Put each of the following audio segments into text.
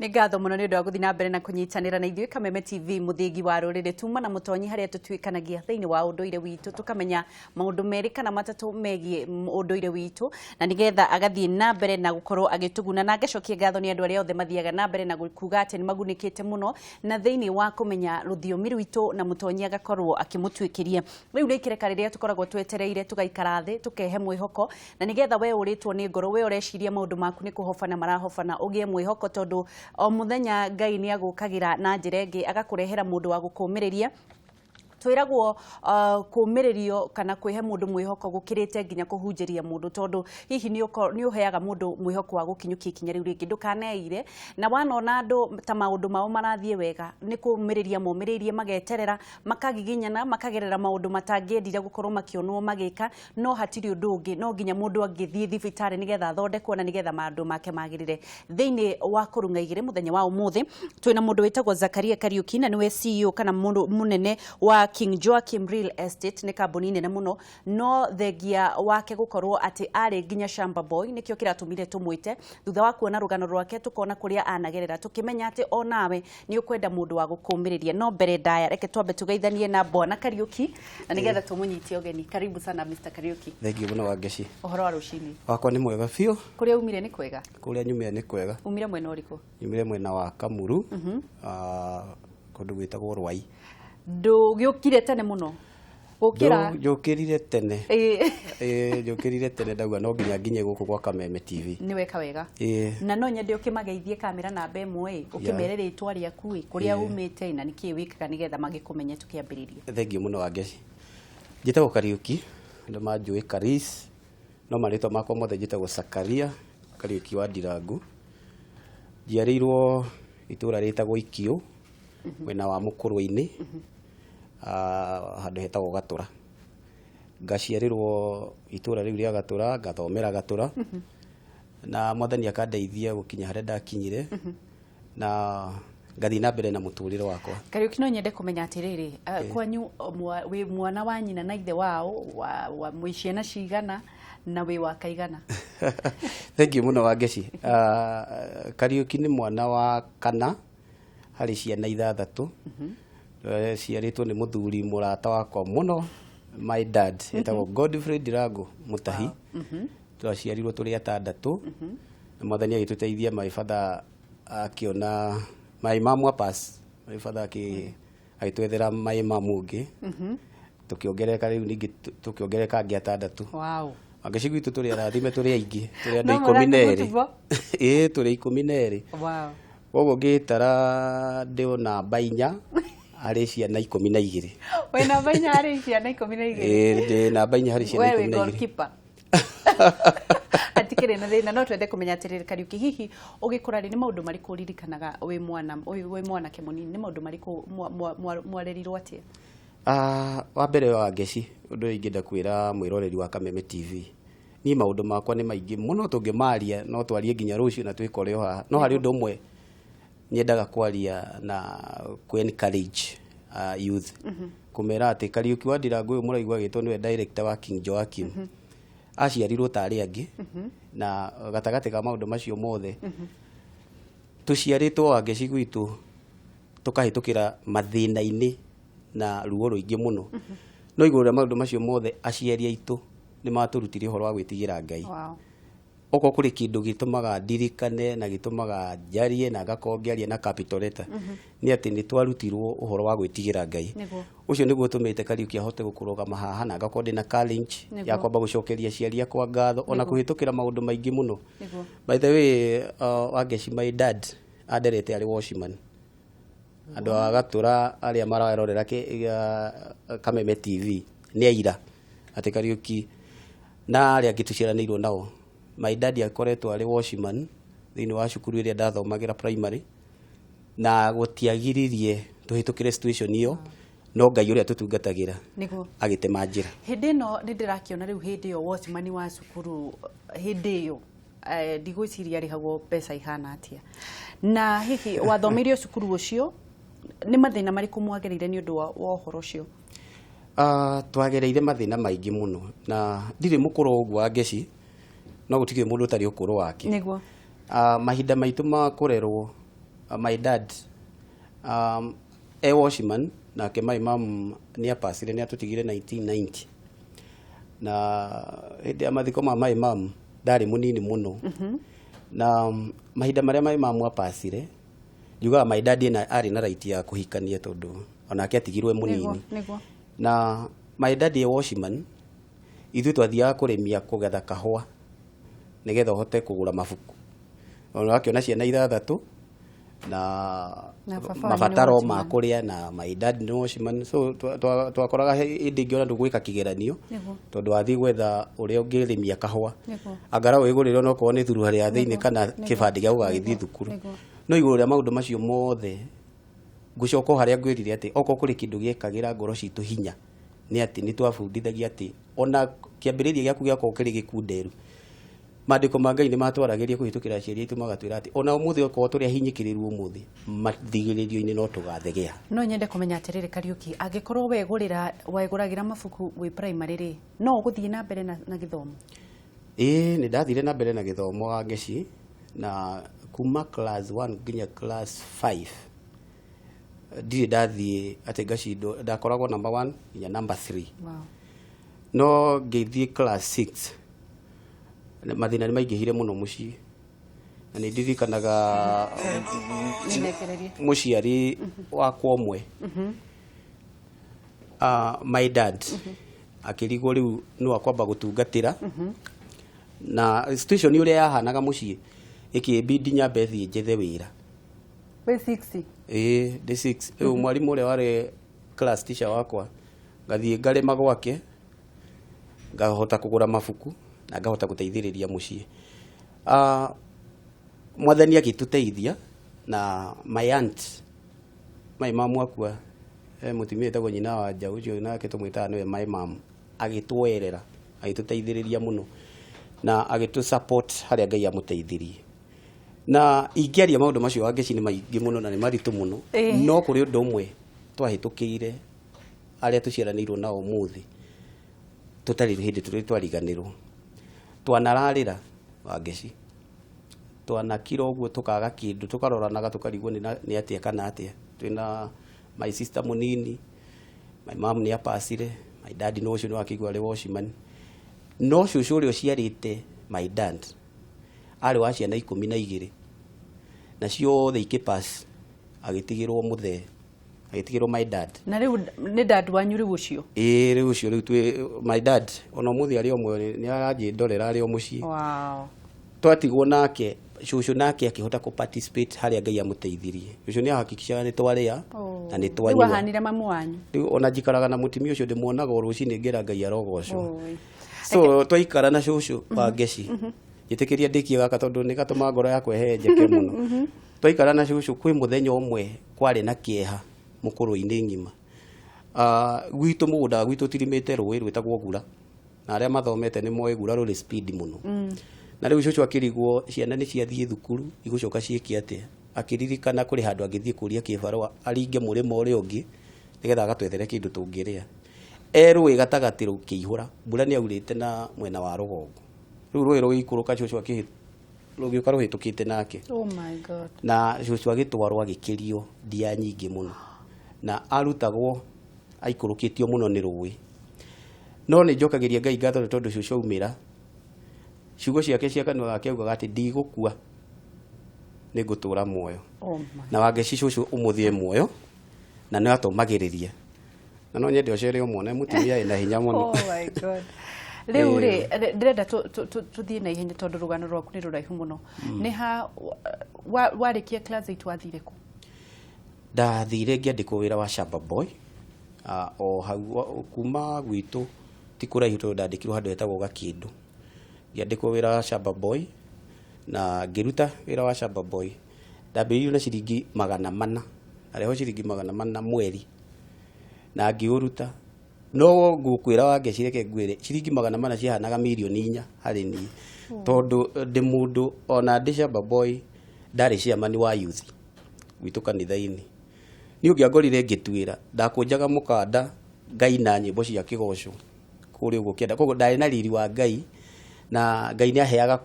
Nĩ ngatho mũno nĩ ũndũ wa gũthiĩ na mbere na kũnyitanĩra na ithuĩ Kameme TV, mũthingi wa rũrĩrĩ. Tuma na mũtonyi harĩa tũtuĩkanagia thĩinĩ wa ũndũire witũ, tũkamenya maũndũ merĩ kana matatũ megiĩ ũndũire witũ, na nĩgetha agathiĩ na mbere na gũkorwo agĩtũguna. Na ngacokia ngatho nĩ andũ arĩa othe mathiaga na mbere na kuga atĩ nĩ magunĩkĩte mũno na thĩinĩ wa kũmenya rũthiomi rwitũ, na mũtonyi agakorwo akĩmũtuĩkĩria. Rĩu nĩ ikereka rĩrĩa tũkoragwo twetereire, tũgaikara thĩ tũkehe mwĩhoko, na nĩgetha we ũrĩtwo nĩ ngoro, we ũreciria maũndũ maku nĩ kũhobana marahobana, ũgĩe mwĩhoko, tondũ o mũthenya Ngai nĩ agũkagĩra na njĩra ĩngĩ, agakũrehera mũndũ wa gũkũmĩrĩria. Twĩragwo kũmĩrĩrio kana kwĩhe mũndũ mwĩhoko gũkĩrĩte nginya kũhunjĩria mũndũ, tondũ hihi nĩ ũheaga mũndũ mwĩhoko wa gũkinyũkia ikinya rĩu rĩngĩ. Ndũkaneire na wanona andũ ta maũndũ mao marathiĩ wega, nĩ kũmĩrĩria momĩrĩirie, mageterera, makagiginyana, makagerera maũndũ matangĩendire gũkorwo makĩonwo magĩka. No hatirĩ ũndũ ũngĩ, no nginya mũndũ angĩthiĩ thibitarĩ nĩgetha athondekwo na nĩgetha maũndũ make magĩrĩre. Thĩinĩ wa kũrung'a igĩrĩ mũthenya wa ũmũthĩ twĩna mũndũ wĩtagwo Zakaria Kariuki, na nĩwe CEO kana mũndũ mũnene wa King Joachim Real Estate. Nĩ kambuni nene mũno, no thengia wake gũkorwo atĩ arĩ nginya shamba boy nĩkĩo kĩratũmire tũmwĩte. Thutha wa kuona rũgano rwake, tũkona kũrĩa anagerera, tũkĩmenya atĩ onawe nĩ ũkwenda mũndũ wa gũkũmĩrĩria. No mbere ndaya, reke twambe tũgeithanie na Bwana Kariuki na nĩgetha tũmũnyitie ũgeni. Karibu sana, Mr. Kariuki. Thengiũ mũno, Wangeci. Ũhoro wa rũcinĩ? Wakwa nĩ mwega biũ. Kũrĩa umire nĩ kwega? Kũrĩa nyumire nĩ kwega. Umire mwena ũrĩkũ? Nyumire mwena wa Kamuru, kũndũ gwĩtagwo Rwai. Ndũgĩũkire tene mũno gũkĩra? Njũkĩrire tene. Ĩĩ, njũkĩrire tene, ndauga no nginya nginye gũkũ gwa Kameme TV. Nĩ weka wega. Na no nyende ũkĩmageithie kamera namba ĩmwe ĩ, ũkĩmere rĩtwa rĩaku ĩ, kũrĩa umĩte na nĩkĩĩ wĩkaga, nĩgetha magĩkũmenye tũkĩambĩrĩria. Thengiũ mũno, Wangeci. Njĩtagwo Kariuki, andũ manjũĩ Karis, no marĩtwa makwa mothe njĩtagwo Sakaria Kariuki wa Ndirangu. Njiarĩirwo itũra rĩtagwo Ikiũ, mwena wa Mũkũrwe-inĩ, handũ hetagwo Gatũra. Ngaciarĩrwo itũra rĩu rĩa Gatũra, ngathomera Gatũra, na Mwathani akandeithia gũkinya harĩa ndakinyire, na ngathiĩ na mbere na mũtũrĩre wakwa. Kariuki, no nyende kũmenya atĩrĩrĩ, kwanyu wĩ mwana wa nyina na ithe wao wa mwĩ ciana cigana, na wĩ wa kaigana? Thank you mũno, Wangeci. Kariuki nĩ mwana wa kana harĩ ciana ithathatũ. Ciarĩtwo nĩ mũthuri mũrata wakwa mũno, my dad, etagwo Godfrey Ndirango Mutahi. Twaciarirwo tũrĩ atandatũ, na Mwathani agĩtũteithia. My father akĩona my mom wa pass, my father agĩtwethera my mom ũngĩ, tũkĩongerereka rĩu ningĩ, tũkĩongerereka angĩ atandatũ. Wangeci, gwitũ tũrĩ arathime, tũrĩ aingĩ, tũrĩ andũ No 12. Mũthiĩ Ĩĩ, tũrĩ 12. Koguo ngĩtara ndĩ o namba 4 harĩ ciana 12. Wĩ namba 4 harĩ ciana 12? Ĩĩ, ndĩ namba 4 harĩ ciana We wĩ 12. Goalkeeper, hatikĩrĩ na thĩna. No twende kũmenya atĩrĩrĩ, Kariuki, hihi ũgĩkũra rĩ, nĩ maũndũ marĩkũ ũririkanaga wĩ mwana, wĩ mwanake mũnini? Nĩ maũndũ marĩkũ mwarerirwo atĩa? Wa mbere, wa Ngeci, ũndũ ũrĩa ingĩenda kwĩra mwĩroreri wa Kameme TV, niĩ maũndũ makwa nĩ maingĩ mũno, tũngĩmaria no twarie nginya rũciũ na twĩkore o haha. No harĩ ũndũ ũmwe nyendaga kwaria na kũ encourage youth, kũmera atĩ Kariũki wa Ndirangu ũyũ mũraigua agĩtwo nĩwe director wa King Joachim aciarirwo ta arĩa angĩ, na gatagatĩ ka maũndũ macio mothe tũciarĩtwo, Wangeci, gwitũ tũkahĩtũkĩra mathĩna-inĩ na ruo rũingĩ mũno, no igũrũ rĩa maũndũ macio mothe aciari aitũ nĩ matũrutire ũhoro wa gwĩtigĩra Ngai. Okorwo kũrĩ kĩndũ gĩtũmaga ndirikane na gĩtũmaga njarie na ngakorwo ngĩaria na capital letter, nĩ atĩ nĩ twarutirwo ũhoro wa gwĩtigĩra Ngai. Ũcio nĩguo ũtũmĩte Kariuki ahote gũkũrũgama haha na ngakorwo ndĩna challenge ya kwamba gũcokeria aciari akwa ngatho ona kũhĩtũkĩra maũndũ maingĩ mũno. By the way, Wangeci, my dad anderete arĩ watchman. Andũ a Gatũra arĩa mararorera Kameme TV nĩ aira atĩ Kariuki na arĩa angĩ tũciaranĩirwo nao, my dad akoretwo arĩ watchman thĩinĩ wa cukuru ĩrĩa ndathomagĩra primary, na gũtiagiririe tũhĩtũkĩre situation ĩyo, no Ngai ũrĩa tũtungatagĩra agĩtema njĩra. Hĩndĩ ĩno nĩ ndĩrakĩona rĩu, hĩndĩ ĩyo watchman wa cukuru hĩndĩ ĩyo, ndigwĩciria arĩhagwo mbeca ihana atĩa. Na hihi wathomeire cukuru ũcio, nĩ mathĩna marĩkũ mwagereire nĩ ũndũ wa ũhoro ũcio? Twagereire mathĩna maingĩ mũno, na ndirĩ mũkũrũ ũguo, Wangeci, no gũtikĩrĩ mũndũ ũtarĩ ũkũrũ wake. Mahinda maitũ ma kũrerwo My dad e watchman, nake my mom nĩ apacire, nĩ atũtigire 1990, na hĩndĩ ya mathiko ma my mom ndarĩ mũnini mũno. Na mahinda marĩa my mom apacire, njugaga my dad ena arĩ na right ya kũhikania, tondũ onake atigirwo e mũnini. Na my dad e watchman, ithuĩ twathiaga kũrĩmia, kũgetha kahũa nĩgetha ũhote kũgũra mabuku. Ona wakĩona ciana ithathatũ na Na baba wanyu nĩ mabataro ma watchman. Kũrĩa, na my dad nĩ watchman, so twakoraga hĩndĩ ĩngĩ ona ndũgwĩka kĩgeranio tondũ wathiĩ gwetha ũrĩa ũngĩrĩmia kahũa, angarau ĩgũrĩre onokorwo nĩ thuruarĩ ya thĩinĩ kana kĩbandĩ gĩa gũgagĩthiĩ thukuru. No igũrũ rĩa maũndũ macio mothe, ngũcoka o harĩa ngwĩrire atĩ okorwo kũrĩ kĩndũ gĩekagĩra ngoro citũ hinya, nĩ atĩ nĩ twabundithagia atĩ ona kĩambĩrĩria gĩaku gĩakorwo kĩrĩ gĩkunderu, maandĩko ma Ngai nĩ matwaragĩria kũhĩtũkĩra aciari aitũ, magatwĩra atĩ ona ũmũthĩ okorwo tũrĩ ahinyĩkĩrĩru ũmũthĩ, mathigĩrĩrio-inĩ no tũgathegea. No nyende kũmenya atĩrĩrĩ, Kariũki, angĩkorwo wegũrĩra wegũragĩra mabuku wĩ primary rĩ, no ũgũthiĩ na mbere na gĩthomo? Ĩĩ, nĩ ndathire na mbere na gĩthomo wa ngeci, na kuma class 1 nginya class 5 ndirĩ ndathiĩ atĩ ngacindwo, ndakoragwo number 1 nginya number 3. No ngĩthiĩ class 6, mathĩna nĩ maingĩhire mũno mũciĩ, na nĩ ndirikanaga Nĩnengererie. Mũciari wakwa ũmwe, my dad akĩrigwo rĩu nĩ akwamba gũtungatĩra, na situation ũrĩa yahanaga mũciĩ ĩkĩmbindi nyambe thiĩ njethe wĩra. Wĩ 6? Ĩĩ, ndĩ 6. Rĩu mwarimũ ũrĩa warĩ class teacher wakwa, ngathiĩ ngarĩma gwake, ngahota kũgũra mabuku na ngahota gũteithĩrĩria mũciĩ. Mwathani agĩtũteithia na my aunt, my mom akua, mũtumia wĩtagwo nyina wa nja ũcio nake tũmwĩtaga nĩwe my mom, agĩtwoerera, agĩtũteithĩrĩria mũno na agĩtũ support harĩa Ngai amũteithirie. Na ingĩaria maũndũ macio, Wangeci, nĩ maingĩ mũno na nĩ maritũ mũno. No kũrĩ ũndũ ũmwe twahĩtũkĩire arĩa tũciaranĩirwo nao ũmũthĩ tũtarĩ hĩndĩ tũrĩ twariganĩrwo. Twanararĩra, Wangeci, twanakira ũguo tũkaga kĩndũ, tũkaroranaga, tũkarigwo nĩ atĩa kana atĩa. Twĩna my sister mũnini, my mom nĩ apacire, my dad no ũcio nĩ wakĩigua arĩ watchman, no cũcũ ũrĩa ũciarĩte my dad arĩ wa ciana 12, na ciothe ikĩpass, agĩtigĩrwo mũthee, agĩtigĩrwo my dad. Na rĩu nĩ dad wanyu rĩu ũcio? Ĩĩ, rĩu ũcio rĩu twĩ my dad, ona ũmũthĩ arĩ o muoyo, nĩ aranjĩndorera arĩ o mũciĩ. Twatigwo nake cũcũ, nake akĩhota kũ participate harĩa Ngai amũteithirie. Cũcũ nĩ ahakikishaga nĩ twarĩa na nĩ Rĩu twanyua. Ahanire mamu wanyu? Rĩu ona njikaraga na mũtumia ũcio, ndĩmuonaga o rũcinĩ, ngĩra Ngai arogocwo. Oi. So twaikara na cũcũ wa ngeci, njĩtĩkĩria ndĩkie gaka tondũ nĩ gatũma ngoro yakwa ĩhehenjeke mũno. Twaikara na cũcũ, kwĩ mũthenya ũmwe kwarĩ na kĩeha mũkũrũ-inĩ ng'ima. Gwitũ mũgũnda gwitũ tirimĩte rũĩ rwĩtagwo Gura, na arĩa mathomete nĩ moĩ Gura rũrĩ speed mũno. Na rĩu cũcũ akĩrigwo, ciana nĩ ciathiĩ thukuru, igũcoka ciĩke atĩa? Akĩririkana kũrĩ handũ angĩthiĩ kũria kĩbarũa aringe mũrĩmo ũrĩa ũngĩ nĩgetha agatwethere kĩndũ tũngĩrĩa. E rũĩ gatagatĩ rũkĩihũra, mbura nĩ yaurĩte na mwena wa rũgongo, rĩu rũĩ rũgĩikũrũka, cũcũ rũgĩũka rũhĩtũkĩte nake. Oh my God. Na cũcũ agĩtwarwo, agĩkĩrio ndia nyingĩ mũno, na arutagwo aikũrũkĩtio mũno nĩ rũĩ. No nĩ njokagĩria Ngai ngatho nĩ tondũ cũcũ aumĩra, ciugo ciake cia kanua gake augaga atĩ ndigũkua, nĩ ngũtũra muoyo. Oh my. Na Wangeci, cũcũ ũmũthĩ e muoyo na nĩ atũmagĩrĩria, na no nyende ũcere ũmuone, mũtumia ĩna hinya mũno. Oh my God. Rĩu rĩ, ndĩrenda tũthiĩ na ihenya tondũ rũgano rwaku nĩ rũraihu mũno. Nĩ ha warĩkia class 8 wathire kũ? Ndathire ngĩandĩkwo wĩra wa shamba boy, o hau kuma gwitũ ti kũraihu, tondũ ndandĩkirwo handũ hetagwo Gakĩndũ. Ngĩandĩkwo wĩra wa shamba boy na ngĩruta wĩra wa shamba boy. Ndambĩrĩirio na ciringi 400, ndarehwo ciringi 400 mweri na ngĩũruta. No ngũkwĩra, Wangeci, reke ngwĩre, ciringi 400 ciahanaga mirioni 4 harĩ niĩ, tondũ ndĩ mũndũ ona ndĩ shamba boy ndarĩ chairman wa youth gwitũ kanitha-inĩ. Niĩ ũngĩangorire ngĩtuĩra, ndakũnjaga mũkanda ngaina nyĩmbo cia kĩgoco kũrĩa ũguo kĩanda. Koguo ndarĩ na riri wa Ngai, na Ngai nĩ aheaga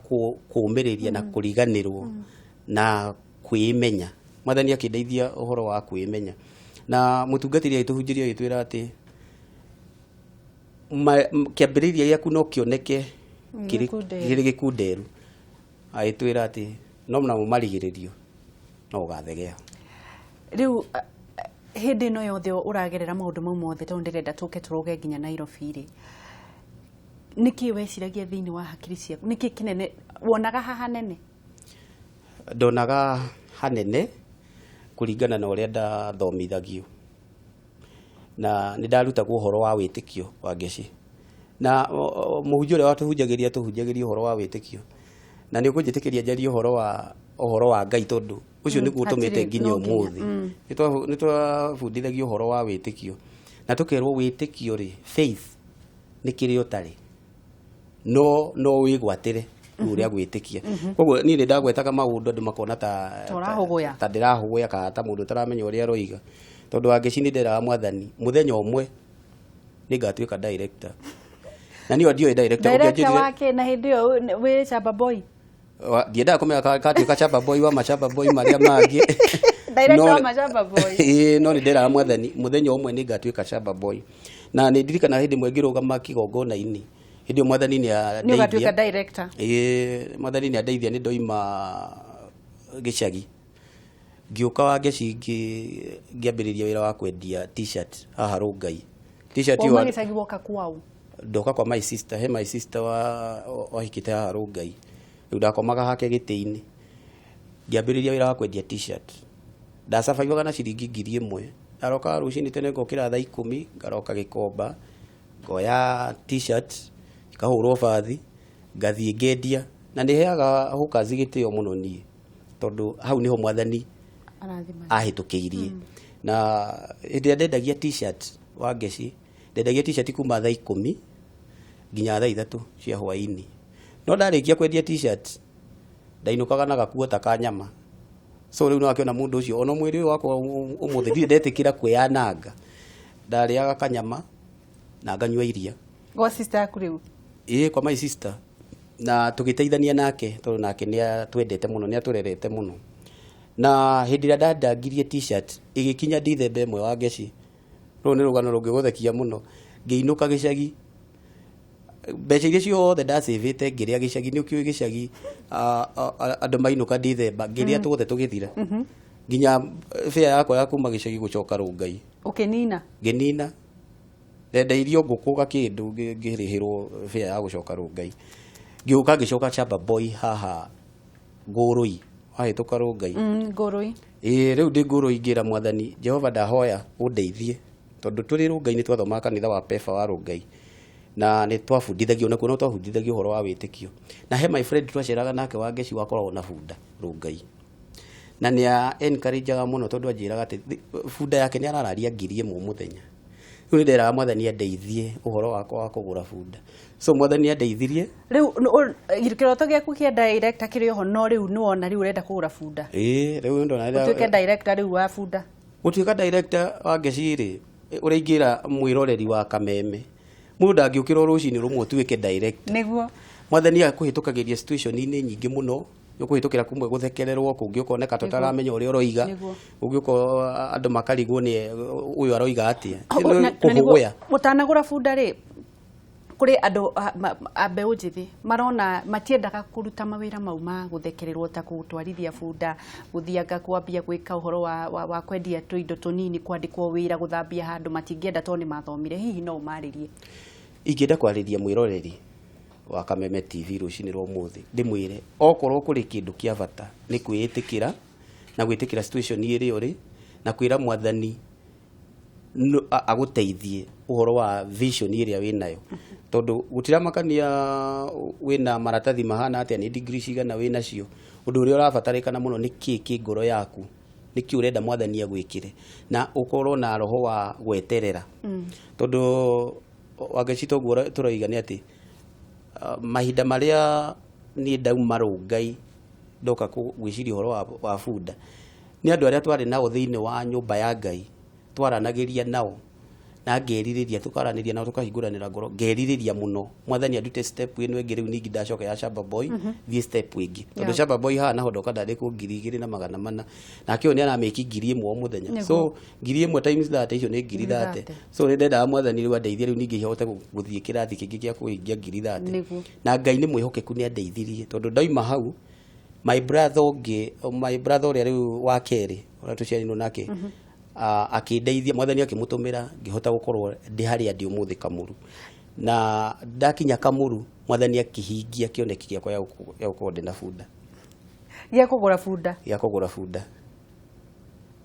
kũũmĩrĩria na kũriganĩrwo na kwĩmenya. Mwathani akĩndeithia ũhoro wa kwĩmenya. Na mũtungatĩri agĩtũhunjĩria agĩtwĩra atĩ kĩambĩrĩria gĩaku no kĩoneke kĩrĩ Gĩkunderu. kĩrĩ gĩkunderu. Agĩtwĩra atĩ no namo marigĩrĩrio no ũgathegea. Rĩu hĩndĩ ĩno yothe ũragerera maũndũ mau mothe, tondũ ndĩrenda tũke tũrũge nginya Nairobi rĩ, nĩkĩ weciragia thĩinĩ wa hakiri ciaku? Nĩkĩ kĩnene wonaga haha nene? Ndonaga hanene kũringana na ũrĩa ndathomithagio, na nĩ ndarutagwo ũhoro wa wĩtĩkio wa Ngeci, na mũhunjia ũrĩa watũhunjagĩria tũhunjagĩria ũhoro wa wĩtĩkio, na nĩ ũkũnjĩtĩkĩria njarie ũhoro wa Ngai, tondũ ũcio nĩguo ũtũmĩte Hatirĩ, nginya no nginya. ũmũthĩ. Nĩ twabundithagio ũhoro wa wĩtĩkio na tũkerwo wĩtĩkio rĩ, faith nĩ kĩrĩa ũtarĩ no wĩgwatĩre rĩu ũrĩa gwĩtĩkia. Koguo niĩ nĩ ndagwetaga maũndũ andũ makona ta Ta ũrahũgũya. Ta ndĩrahũgũya kana ta mũndũ ũtaramenya ũrĩa aroiga, tondũ Wangeci nĩ nderaga Mwathani mũthenya ũmwe nĩ ngatuĩka director, na niĩ ndioĩ director. Director Ũngĩanjĩrire- wake na hĩndĩ ĩyo wĩ shamba boy? Ndiendaga kũmenya katuĩka shamba boy wa mashamba boy marĩa mangĩ. Director wa mashamba boy. Ĩĩ, no nĩ nderaga Mwathani mũthenya ũmwe nĩ ngatuĩka shamba boy, na nĩ ndirikana hĩndĩ ĩmwe ngĩrũgama kĩgongona-inĩ, hĩndĩ ĩyo Mwathani nĩ Nĩ ũgatuĩka andeithia. Director. Ĩĩ, Mwathani nĩ andeithia, nĩ ndoima gĩcagi ngĩũka Wangeci ngĩambĩrĩria wĩra wa kwendia T-shirt haha Rũngai. T-shirt Wauma ĩyo gĩcagi woka kwao? Ndoka kwa my sister, he my sister wa wahikĩte haha Rũngai. Rĩu ndakomaga hake gĩtĩ-inĩ, ngĩambĩrĩria wĩra wa kwendia T-shirt. Ndacabaiwaga na ciringi 1000. Ndarokaga rũcinĩ tene, ngokĩra thaa 10, ngaroka Gĩkomba, ngoya T-shirt ikahũrwo bathi, ngathiĩ ngendia, na nĩ heaga hawkers gĩtĩo mũno niĩ, tondũ hau nĩho Mwathani arathima ahĩtũkĩirie. Na hĩndĩ ĩrĩa ndendagia T-shirt wa Ngeci, ndendagia T-shirt kuma thaa 10 nginya thaa 3 cia hwaĩ-inĩ, no ndarĩkia kwendia T-shirt ndainũkaga na gakuo ta ka nyama. So rĩu nĩwakĩona mũndũ ũcio ona mwĩrĩ ũyũ wakwa ũmũthĩ ndirĩ ndetĩkĩra kwĩyananga. Ndarĩaga kanyama na nganyua iria. Gwa sister yaku rĩu? Ĩĩ, kwa my sister, na tũgĩteithania nake, tondũ nake nĩ atwendete mũno, nĩ atũrerete mũno. Na hĩndĩ ĩrĩa ndandangirie T-shirt ĩgĩkinya Ndithemba ĩmwe wa Ngeci, rũrũ nĩ rũgano rũngĩgũthekia mũno, ngĩinũka gĩcagi, mbeca iria ciothe ndacĩvĩte ngĩrĩa gĩcagi. Nĩ ũkĩũĩ gĩcagi, andũ mainũka Ndithemba, ngĩrĩa tuothe tũgĩthira, nginya fare yakwa ya kuma gĩcagi gũcoka Rũngai. Ũkĩnina? Ngĩnina. Ndendeirio ngũkũ gakĩndũ, ngĩrĩhĩrwo fare ya gũcoka Rũngai. Ngĩũka ngĩcoka shamba boy haha Ngũrũi, wahĩtũka Rũngai. Ngũrũi. Ĩĩ, rĩu ndĩ Ngũrũi ngĩra Mwathani Jehova, ndahoya ũndeithie, tondũ tũrĩ Rũngai nĩ twathomaga kanitha wa Pefa wa Rũngai, na nĩ twabundithagio nakuo, no twabundithagio ũhoro wa wĩtĩkio. Na he my friend twaceraga nake wa Ngeci wakoragwo na bunda Rũngai, na nĩ encourageaga mũno, tondũ anjĩraga atĩ bunda yake nĩ arararia 1000 mũthenya. Rĩu nĩ nderaga Mwathani andeithie ũhoro wakwa wa kũgũra bunda. So Mwathani andeithirie. Rĩu kĩroto gĩaku kĩa director kĩrĩ oho, no rĩu nĩwona rĩu ũrenda kũgũra bunda. Ĩĩ, rĩu ndona Ũtuĩke director rĩu wa bunda. Gũtuĩka director wa Ngeci rĩ, ũrĩa ingĩra mwĩroreri wa Kameme, mũndũ ndangĩũkĩra o rũcinĩ rũmwe ũtuĩke director. Mwathani akũhĩtũkagĩria situation-inĩ nyingĩ mũno. Ũkũhĩtũkĩra kumwe gũthekererwo, kũngĩ ũkoneka ta ũtaramenya ũrĩa ũroiga, kũngĩ ũko andũ makarigwo nĩ ũyũ aroiga atĩa. Na Kũhũgũya. Ũtanagũra bunda rĩ, kũrĩ andũ a mbeũ njĩthĩ marona matiendaga kũruta mawĩra mau ma gũthekererwo, ta gũtwarithia bunda, gũthianga kwambia gwĩka ũhoro wa kwendia tũindo tũnini, kwandĩkwo wĩra gũthambia handũ, matingĩenda tondũ nĩ mathomire. Hihi no ũmarĩrie? Ingĩenda kwarĩria mwĩroreri wa Kameme TV rũcinĩ rwa ũmũthĩ, ndĩmwĩre okorwo kũrĩ kĩndũ kĩa bata nĩ kwĩĩtĩkĩra, na gwĩtĩkĩra situation ĩrĩa ũrĩ, na kwĩra Mwathani agũteithie ũhoro wa vision ĩrĩa wĩnayo, tondũ gũtiramakania wĩna maratathi mahana atĩa, nĩ degree cigana wĩnacio. Ũndũ ũrĩa ũrabatarĩkana mũno nĩ kĩ kĩ ngoro yaku, nĩ kĩ ũrenda Mwathani agwĩkĩre, na ũkorwo na roho wa gweterera, tondũ Wangeci, toguo tũroiga nĩ atĩ mahinda marĩa niĩ ndauma Rũngai ndoka gwĩciria ũhoro wa bunda, nĩ andũ arĩa twarĩ nao thĩinĩ wa nyũmba ya Ngai twaranagĩria nao. Na ngerirĩria tũkaranĩria nao tũkahingũranĩra ngoro, ngerirĩria mũno mwathani andute step ĩno ĩngĩ. Rĩu ningĩ ndacoka ya Shamba Boy, thiĩ step ĩngĩ, tondũ Shamba Boy haha naho ndoka ndandĩkwo 2400, nake ũyũ nĩ aramĩki 1000 o mũthenya. So 1000 times 30, icio nĩ ngiri 30. So nĩ ndendaga mwathani rĩu andeithie, rĩu ningĩ hote gũthiĩ kĩrathi kĩngĩ kĩa kũhingia ngiri 30. Na Ngai nĩ mwĩhokeku, nĩ andeithirie, tondũ ndauma hau my brother ũngĩ, my brother ũrĩa rĩu wa kerĩ ũrĩa tũciaranĩirwo nake, akĩndeithia, mwathani akĩmũtũmĩra, ngĩhota gũkorwo ndĩ harĩa ndĩ ũmũthĩ Kamuru. Na ndakinya Kamuru, mwathani akĩhingia kĩoneki gĩakwa gĩa gũkorwo ndĩ na bunda. Gĩa kũgũra bunda. Gĩa kũgũra bunda.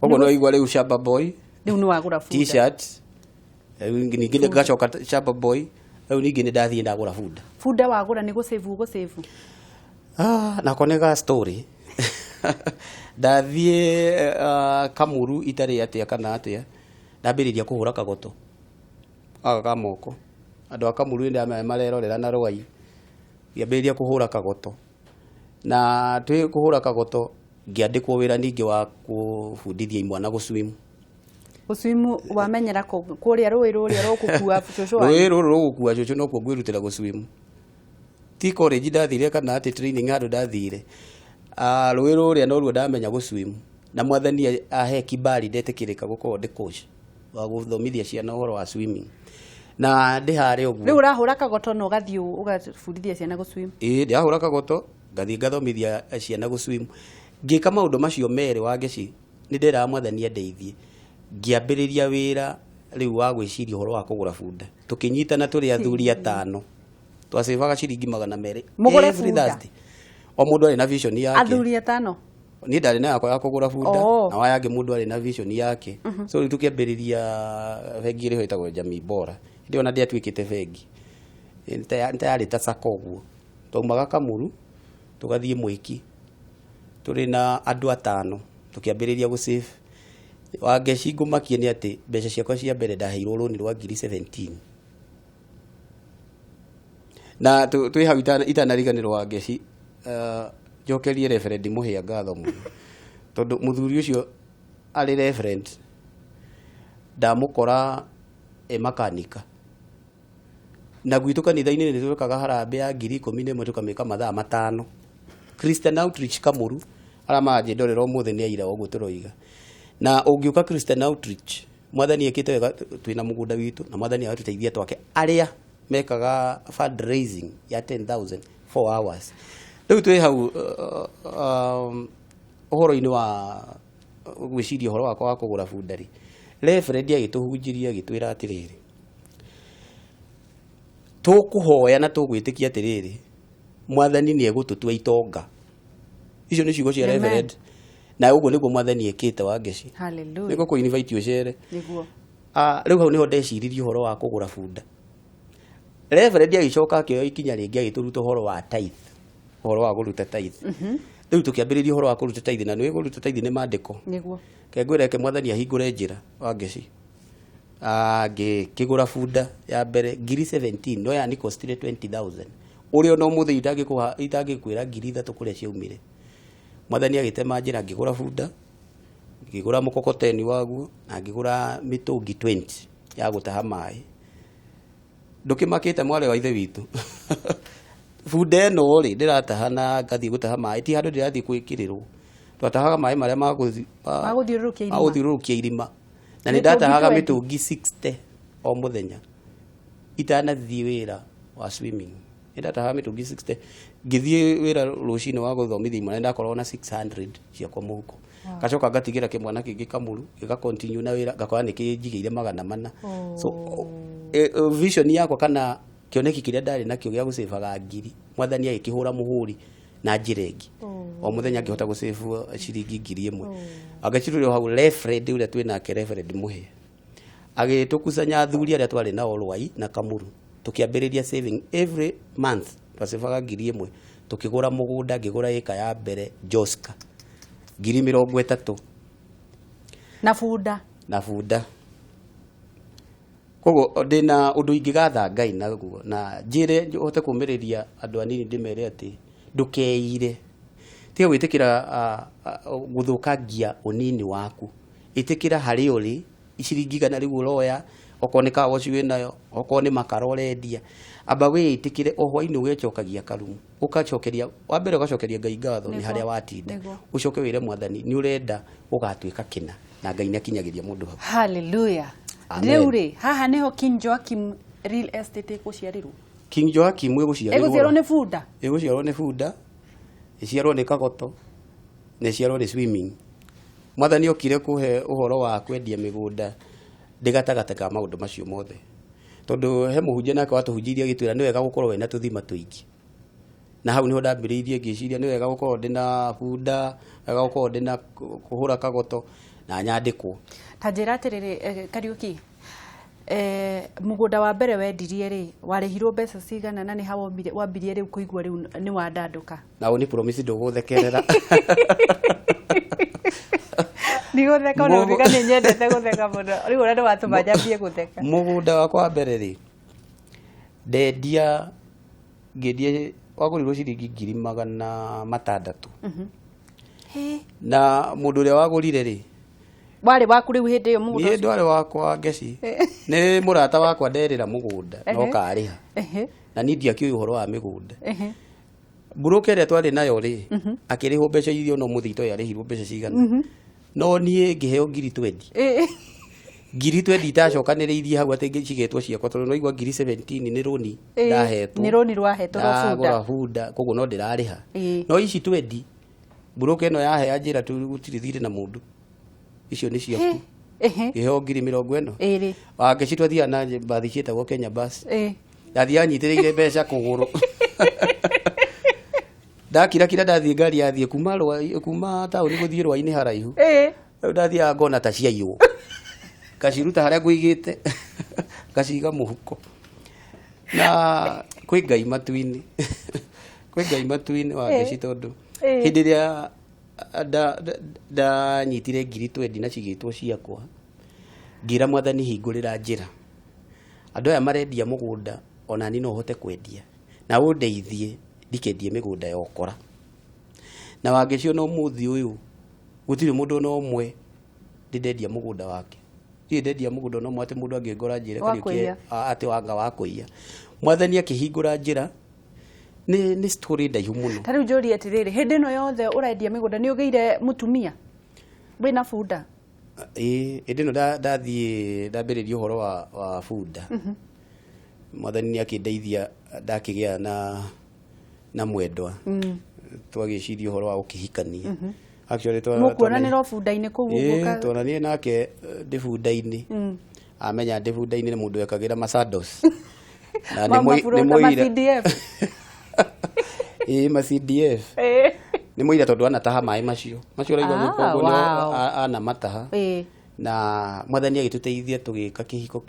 Koguo no igua rĩu Shamba Boy, Rĩu nĩ wagũra bunda. T-shirt, rĩu ningĩ ngacoka Shamba Boy, rĩu ningĩ nĩ ndathiĩ ndagũra bunda. Bunda wagũra nĩ gũsave ũgũsave? Ah, nako nĩ ga story. Ndathiĩ Kamuru itarĩ atĩa kana atĩa, ndambĩrĩria kũhũra kagoto gaka ka moko. Andũ a Kamuru nĩ ndamenya marerorera na rwai. Ngĩambĩrĩria kũhũra kagoto, na twĩ kũhũra kagoto ngĩandĩkwo wĩra ningĩ wa kũbundithia imwana gũswim. Gũswimu wamenyera kũrĩa rũĩ rũrĩa rũgũkua cũcũ wanyu? Rũĩ rũrũ rũgũkua cũcũ, nokuo ngwĩrutĩra gũswim. Ti college ndathire kana atĩ training handũ ndathire. Ah, rũĩ rũrĩa noruo ndamenya gũswim, na mwathani ahe kibali ndetĩkĩrĩka gũkorwo ndĩ coach wa gũthomithia ciana ũhoro wa swimming, na ndĩ harĩa ũguo. Rĩu ũrahũra kagoto na ũgathiĩ ũgabundithia ciana gũswim? Ĩĩ, ndĩrahũra kagoto, ngathiĩ ngathomithia ciana gũswim. Ngĩka maũndũ macio merĩ, wa ngeci nĩ nderaga mwathani andeithie. Ngĩambĩrĩria wĩra rĩu wa gwĩciria ũhoro wa kũgũra bunda. Tũkĩnyitana tũrĩ athuri atano, twacebaga ciringi 200 Mũgũre every bunda? Thursday. O mũndũ arĩ na vision yake. Athuri atano? Niĩ ndarĩ na yakwa ya kũgũra bunda, na waya angĩ mũndũ arĩ na vision yake. So rĩu tũkĩambĩrĩria bengi ĩrĩa ĩtagwo Jamii Bora. Hĩndĩ ĩyo ona ndĩatuĩkĩte bengi. Nĩ ta yarĩ ta sacco ũguo. Twaumaga Kamuru tũgathiĩ Mwĩki tũrĩ na andũ atano, tũkĩambĩrĩria gũsave. Wangeci, ngũmakie nĩ atĩ mbeca ciakwa cia mbere ndaheirwo rũni rwa ngiri 17, na twĩ hau itanariganĩrwo, Wangeci, njokerie Reverend Mũhĩa ngatho mũno, tondũ mũthuri ũcio arĩ reverend ndamũkora e makanika, na gwitũ kanitha-inĩ nĩ twekaga harambĩ ya 11,000, tũkamĩka mathaa 5. Christian Outreach Kamuru, arĩa maranjĩndorera ũmũthĩ nĩ aira ũguo tũroiga. Na ũngĩũka Christian Outreach, mwathani ekĩte wega, twĩna mũgũnda witũ, na mwathani agatũteithia twake arĩa mekaga fundraising ya 10,000 4 hours. Rĩu twĩ hau ũhoro-inĩ wa gwĩciria ũhoro wakwa wa kũgũra bunda rĩ, reverend agĩtũhunjĩria, agĩtwĩra atĩrĩrĩ, tũkũhoya na tũgwĩtĩkia atĩrĩrĩ, mwathani nĩ egũtũtua itonga. Icio nĩ ciugo cia Amen. reverend, na ũguo nĩguo mwathani ekĩte, wa ngeci. Hallelujah. Nĩguo kũ invite ũcere. Nĩguo. Ah, rĩu hau nĩho ndeciririe ũhoro wa kũgũra bunda. Reverend agĩcoka akĩoya ikinya rĩngĩ, agĩtũruta ũhoro wa tithe, ũhoro wa kũruta tithe. Rĩu tũkĩambĩrĩria ũhoro wa kũruta tithe, na nĩũĩ kũruta tithe nĩ maandĩko. Nĩguo. Ke ngwĩra, reke mwathani ahingũre njĩra, wa ngeci. Ah, ngĩkĩgũra bunda ya mbere ngiri 17, no yani costire 20,000, ũrĩa ona ũmũthĩ itangĩkwĩra 3000 kũrĩa ciaumire. Mwathani agĩtema njĩra, ngĩgũra bunda, ngĩgũra mũkokoteni waguo, na ngĩgũra mĩtũngi 20 ya gũtaha maĩ. Ndũkĩmakĩte, mwarĩ wa ithe witũ, bunda ĩno rĩ ndĩrataha na ngathiĩ gũtaha maĩ, ti handũ ndĩrathiĩ gwĩkĩrĩrwo. Twatahaga maĩ marĩa Ma gũthiũrũrũkia irima. Ma gũthiũrũrũkia irima, na nĩ Mĩtũngi ndatahaga 20. mĩtũngi 60 o mũthenya itanathiĩ wĩra wa swimming. Nĩ ndatahaga mĩtũngi 60, ngĩthiĩ wĩra rũcinĩ wa gũthomithia imwana, ndakoragwo na 600 ciakwa mũhuko. Ngacoka ngatigĩra kĩmwana kĩngĩ Kamuru gĩga continue na wĩra, ngakora nĩ kĩnjigĩire 400. So vision yakwa kana kĩoneki kĩrĩa ndarĩ nakĩo gĩa gũcĩbaga ngiri, mwathani agĩkĩhũra mũhũri na njĩra ĩngĩ. O mũthenya ngĩhota gũcĩbu ciringi 1000. Angĩcirũrĩ hau, reverend ũrĩa twĩ nake, Reverend Mũhĩa, agĩtũkusanya athuri arĩa twarĩ nao Rwai na Kamuru, tũkĩambĩrĩria saving every month, twacebaga 1000, tũkĩgũra mũgũnda. Ngĩgũra ĩka ya mbere Joska 30,000. Na bunda. Na bunda. Koguo ndĩna ũndũ ingĩgatha Ngai naguo, na njĩre hote kũmĩrĩria andũ anini, ndĩmere atĩ ndũkeire, tiga gwĩtĩkĩra gũthũkangia ũnini waku. Ĩtĩkĩra harĩa ũrĩ, ciringi 100 rĩu ũroya. Okorwo nĩ kawoci wĩnayo, okorwo nĩ makara ũrendia, amba wĩĩtĩkĩre o hwainĩ ũgecokagia karumu, ũgacokeria wa mbere, ũgacokeria Ngai ngatho nĩ harĩa watinda, ũcoke wĩre Mwathani nĩ ũrenda ũgatuĩka kĩna, na Ngai nĩ akinyagĩria mũndũ hau. Hallelujah. Amen. Rĩu rĩ, haha nĩho King Joachim Real Estate ĩgũciarĩrwo. King Joachim Ĩgũciarwo ĩgũciarĩrwo nĩ bunda. Ĩgũciarwo nĩ bunda, ĩciarwo nĩ kagoto, na ĩciarwo nĩ swimming. Mwathani okire kũhe ũhoro wa kwendia mĩgũnda ndĩ gatagatĩ ka maũndũ macio mothe, tondũ he mũhunjia nake watũhunjĩirie agĩtwĩra nĩ wega gũkorwo wĩna tũthima tũingĩ, na hau niho ndambĩrĩirie ngĩciria nĩ wega gũkorwo ndĩna bunda, wega gũkorwo ndĩna kũhũra kagoto na nyandĩkwo. Ta njĩra atĩrĩrĩ, Kariũki, mũgũnda wa mbere wendirie rĩ, warĩhirwo mbeca cigana, na nĩ ha wambirie rĩu kũigua rĩu nĩ wandandũka? Na nĩ promise ndũgũthekerera. Ndigũtheka ona gũtuĩka nĩ nyendete gũtheka mũno, rĩu ona nĩ watũma nyambie gũtheka. Mũgũnda wakwa wa mbere rĩ, ndendia, ngĩendia, wagũrirwo ciringi 600,000. Na mũndũ ũrĩa wagũrire rĩ, Warĩ waku rĩu hĩndĩ ĩyo mũgũnda Niĩ ũcio? Ndwarĩ wakwa ngeci, nĩ mũrata wakwa nderĩra mũgũnda no karĩha, na niĩ ndiakĩũĩ ũhoro wa mĩgũnda. Mburuka ĩrĩa twarĩ nayo rĩ, akĩrĩhwo mbeca iria no mũthii toĩ arĩhirwo mbeca cigana, no niĩ ngĩheo 20,000. 20,000 itacokanĩrĩirie hau atĩ cigetwo ciakwa, tondũ naigua 17,000 nĩ rũni ndahetwo. Nĩ rũni rwahetwo rwa bunda. Ndagũra bunda, koguo no ndĩrarĩha. No ici 20 mburuka ĩno yahe anjĩra tu gũtirĩ thirĩ na mũndũ, icio nĩ ciaku. Ngĩheo 20,000. Wangeci, twathiaga na mbathi ciĩtagwo Kenya Bus. Ndathiaga nyitĩrĩire mbeca kũgũrũ, ndakirakira ndathiĩ ngari yathiĩ kuma kuma taũni gũthiĩ rwa-inĩ haraihu. Rĩu ndathiaga ngona ta ciaiywo, ngaciruta harĩa ngũigĩte, ngaciga mũhuko. Na kwĩ Ngai matu-inĩ, kwĩ Ngai matu-inĩ, Wangeci, tondũ hĩndĩ ĩrĩa ndanyitire 20,000 na cigĩtwo ciakwa, ngĩra Mwathani, hingũrĩra njĩra, andũ aya marendia mũgũnda ona niĩ no hote kwendia, na ũndeithie ndikendie mĩgũnda ya ũkora. Na Wangeci, ona ũmũthĩ ũyũ gũtirĩ mũndũ ona ũmwe ndĩ ndendia mũgũnda wake. Ndirĩ ndendia mũgũnda ona ũmwe atĩ mũndũ angĩngora njĩre Wa Kariũki kũiya. Atĩ wanga wa kũiya. Mwathani akĩhingũra njĩra. Nĩ story ndaihu mũno. Ta rĩu njũrie atĩrĩrĩ, hĩndĩ ĩno yothe ũrendia mĩgũnda, nĩ ũgĩire mũtumia wĩna bunda? Ĩĩ, hĩndĩ ĩno ndathiĩ ndambĩrĩria ũhoro wa bunda, Mwathani nĩ akĩndeithia ndakĩgĩa na mwendwa, twagĩciria ũhoro wa gũkĩhikania. Actually, Mũkuonanĩra o bunda-inĩ kũu ũguo? Twonanire nake ndĩ bunda-inĩ. Amenya ndĩ bunda-inĩ nĩ mũndũ wekagĩra masandos na maburũta nĩ ma mũira. CDF. Ĩĩ, ma CDF. Nĩ mũira, tondũ anataha maĩ macio macio ũraigua gwĩka ũguo anamataha. Na Mwathani agĩtũteithia tũgĩka kĩhiko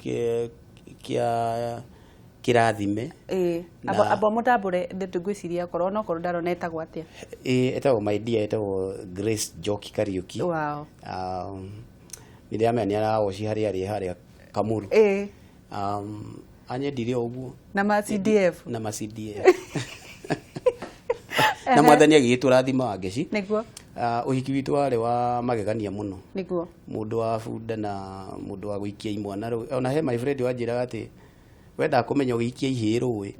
kĩa kĩrathime. Amba mũtambũre, ngwĩciria korwo onokorwo ndarona etagwo atĩa. Ĩĩ, etagwo, my dear, etagwo Grace Njoki Kariuki. Nĩ ndĩramenya nĩ arawoci harĩa arĩ harĩa Kamuru. Anyendire o ũguo. Na ma CDF. Na ma CDF, na Mwathani agĩgĩtũrathima, Wangeci. Ũhiki witũ warĩ wa magegania mũno. Mũndũ wa bunda na mũndũ wa gũikia imwana rũĩ. Ona he my friend wanjĩraga atĩ wenda kũmenya ũgĩikia ihĩĩ rũĩ.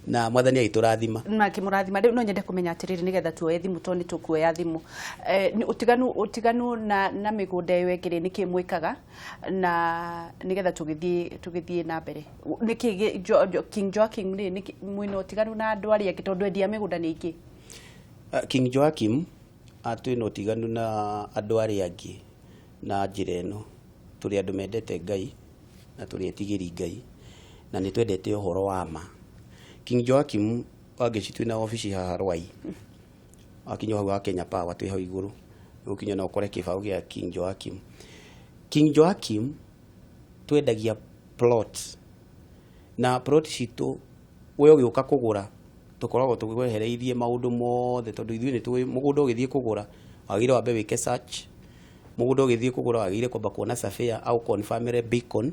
Na Mwathani agĩtũrathima. Na akĩmũrathima. Rĩu no nyende kũmenya atĩrĩrĩ, nĩgetha tuoye thimũ, tondũ nĩ tũkuoya thimũ, ũtiganu na mĩgũnda ĩyo ĩngĩ rĩ, nĩkĩ mwĩkaga na nĩgetha tũgĩthiĩ na mbere, nĩkĩ King Joachim rĩ, nĩkĩ mwĩna ũtiganu na andũ arĩa angĩ, tondũ endia mĩgũnda nĩ aingĩ? King Joachim twĩna ũtiganu na andũ arĩa angĩ na njĩra ĩno: tũrĩ andũ mendete Ngai na tũrĩ etigĩri Ngai na nĩ twendete ũhoro wa ma. King Joachim, Wangeci, twĩna obici haha Rwai, wakinya hau wa Kenya Power, twĩ hau igũrũ, ũkinya na ũkore kĩbaũ gĩa King Joachim. King Joachim twendagia plots, na plot citũ we ũgĩũka kũgũra tũkoragwo tũgwehereirie maũndũ mothe, tondũ ithuĩ nĩ tũĩ mũgũnda ũgĩthiĩ kũgũra wagĩrĩire wambe wĩke search, mũgũnda ũgĩthiĩ kũgũra wagĩrĩire kwamba kuona surveyor au confirmere beacon,